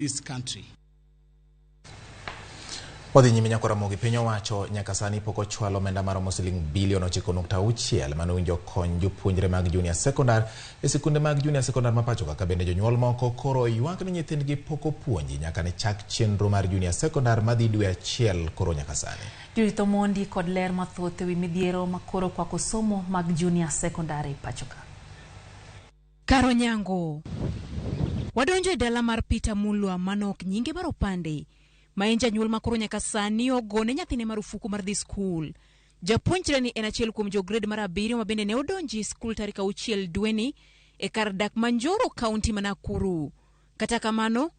This country. Wadhi nyime nyako Ramogi piny owacho nyaka sani pok ochwalo omenda maromo siling bilion 9.6 mane owinjo kony jopuonjre mag junior secondary e sikunde mag junior secondary ma pacho ka bende jonyuol moko koro ywak ni nyithindgi pok opuonji nyaka ne chak chenro mar junior secondary madhi dwe achiel koro nyaka sani. Judith Omondi kod ler mathoth ewi midhiero makoro kwako somo mag junior secondary pacho ka. Kar Onyango. Wadonjo e dala mar Peter Mulwa mano ok nyinge mar opande ma en janyuol ma koro nyaka sani ogone nyathine marufuku mar dhi skul. Japuonjre ni en achiel kuom jo grade mar abiriyo ma bende ne odonji skul tarik 6 dweni e kar dak ma Njoro kaunti ma Nakuru. Kata kamano,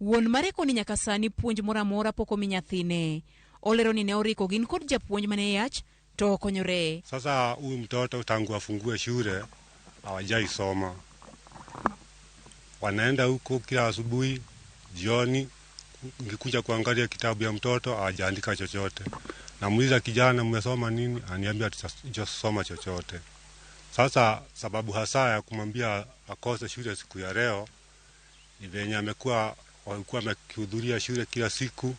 wuon mare koni nyaka sani puonj moro amora pok omi nyathine. Olero ni ne oriko gin kod japuonj mane yach to okonyore. Sasa huyu mtoto tangu afungue shule hawajaisoma, wanaenda huko kila asubuhi, jioni. Nikikuja kuangalia kitabu ya mtoto hawajaandika chochote. Namuuliza kijana, mmesoma nini? Aniambia hatujasoma chochote. Sasa sababu hasa ya kumwambia akose shule siku ya leo ni venye amekuwa walikuwa amekihudhuria shule kila siku.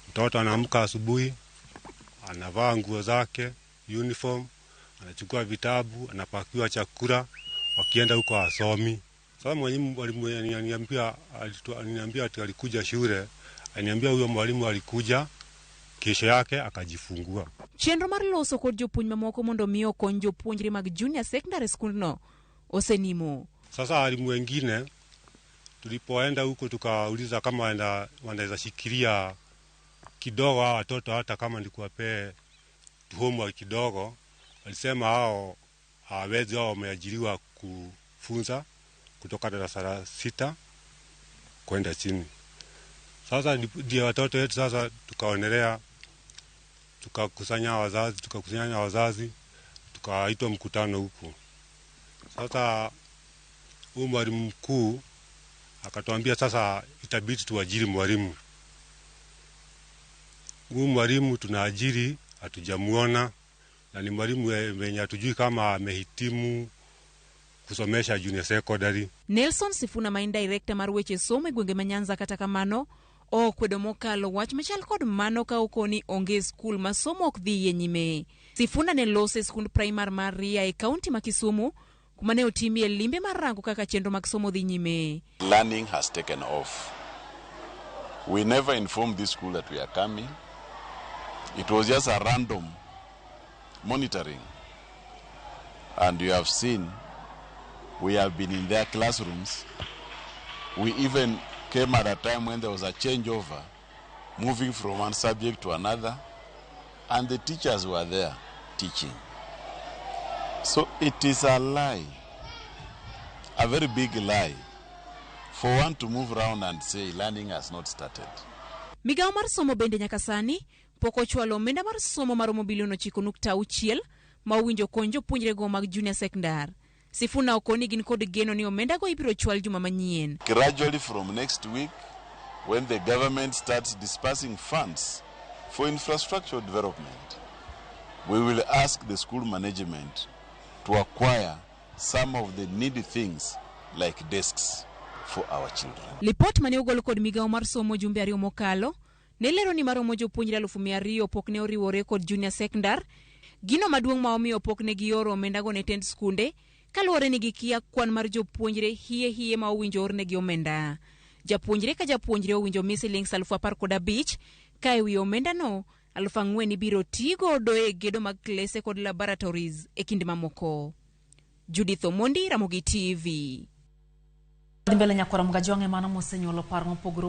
Mtoto anaamka asubuhi, anavaa nguo zake uniform, anachukua vitabu, anapakiwa chakula, wakienda huko hasomi. Sasa mwalimu aliniambia ati alikuja shule, aliniambia huyo mwalimu alikuja kesho yake akajifungua. Chenro mar loso kod jopuonj mamoko mondo mi okony jopuonjre mag junior secondary school no osenimo. Sasa walimu wengine tulipoenda huko tukauliza kama wanaweza shikilia kidogo hao watoto hata kama ni kuwapee homework kidogo, walisema hao hawawezi, hao wameajiriwa kufunza kutoka darasa la 6 kwenda chini. Sasa ndio watoto wetu sasa tukaonelea, tukakusanya wazazi, tukaitwa mkutano huko. Sasa huyu mwalimu mkuu akatuambia sasa itabidi tuajiri mwalimu. Huyu mwalimu tunaajiri hatujamuona, na ni mwalimu mwenye hatujui kama amehitimu kusomesha junior secondary. Nelson Sifuna ma en director mar weche somo e gwenge ma Nyanza kata kamano okwedo mokalo wach machal kod mano ka okoni onge skul ma somo ok dhiye nyime. Sifuna ne lose skund primar mar Ria e kaunti ma Kisumu kuma ne otimie limbe mar rango kaka chenro mag somo dhi nyime. Learning has taken off. We never informed this school that we are coming. It was just a random monitoring. And you have seen we have been in their classrooms. We even came at a time when there was a changeover, moving from one subject to another, and the teachers were there teaching. So it is a lie, a very big lie, for one to move around and say learning has not started. Migawo mar somo bende nyaka sani pok ochwalo omenda mar somo maromo bilion 9.6 ma owinjo kony jopuonjrego mag junior secondary. Sifuna okoni gin kod geno ni omendago ibiro chwal juma manyien. Gradually from next week, when the government starts dispersing funds for infrastructure development, we will ask the school management to acquire some of the needy things like desks for our children. Lipot mane ogol kod migawo mar somo jumbe 2 mokalo ne lero ni maromo jopuonjre 200,000 pok ne oriwore kod junior secondary. Gino maduong' ma omiyo pok ne gioro omendago ne tend skunde kaluwore ni gikia kwan mar jopuonjre hie hie ma owinjo ornegi omenda. Japuonjre ka japuonjre owinjo mi siling 15,000 ka ewi omendano 4,000 ibiro ti godo e gedo mag klese kod laboratories e kinde mamoko. Judith Omondi, Ramogi TV. Dhi mbele nyakwara Mgajwang'e mano mosenyuolo paro mopogore.